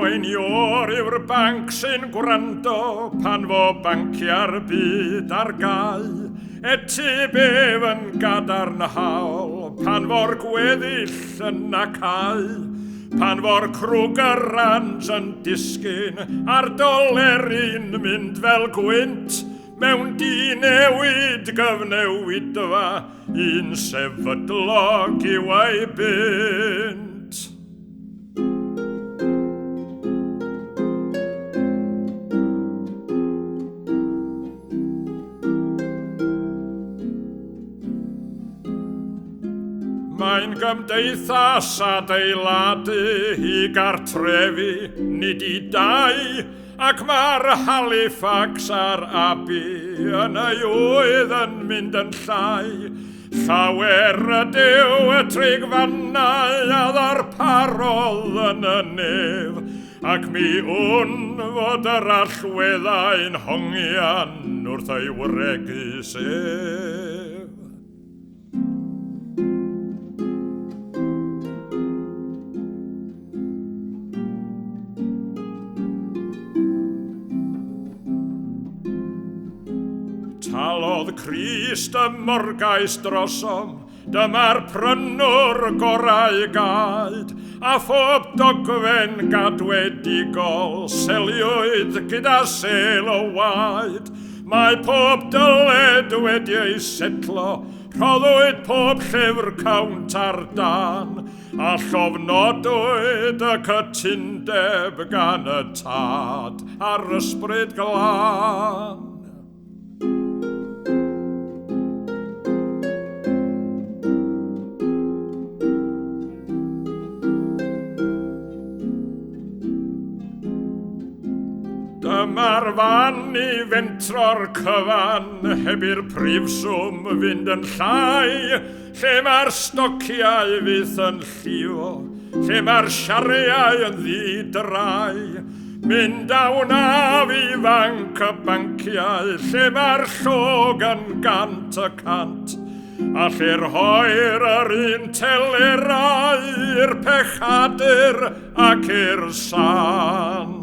Owain Ior yw'r banc sy'n gwrando pan fo banciau'r byd ar gau. Etyb ef yn gadarnhaol pan fo'r gweddill yn acau. Pan fo'r Krugerrands yn disgyn a'r doleri'n mynd fel gwynt, mewn dinewid gyfnewidfa, un sefydlog yw ei bunt. Mae'n gymdeithas adeiladu i gartrefi, nid i dai, ac mae'r Halifax a'r Abbey yn ei wydd yn mynd yn llai. Llawer ydyw y trigfannau a ddarparodd yn y nef, ac mi wn fod yr allweddau'n hongian wrth ei wregus ef. Talodd Crist y morgais drosom, dyma'r prynwr gorau gaed, a phob dogfen gadwedigol seliwyd gyda sel o waed. Mae pob dyled wedi ei setlo, rhoddwyd pob llyfr cawnt ar dan, a llofnodwyd y cytundeb gan y Tad a'r Ysbryd Glân. Dyma'r fan i fentro'r cyfan, heb i'r prif swm fynd yn llai, lle mae'r stociau fyth yn llifo, lle mae'r siariau yn ddi-drai. Mynd a wnaf i fanc y banciau, lle mae'r llog yn 100%, a lle rhoir yr un telerau i'r pechadur ac i'r sant.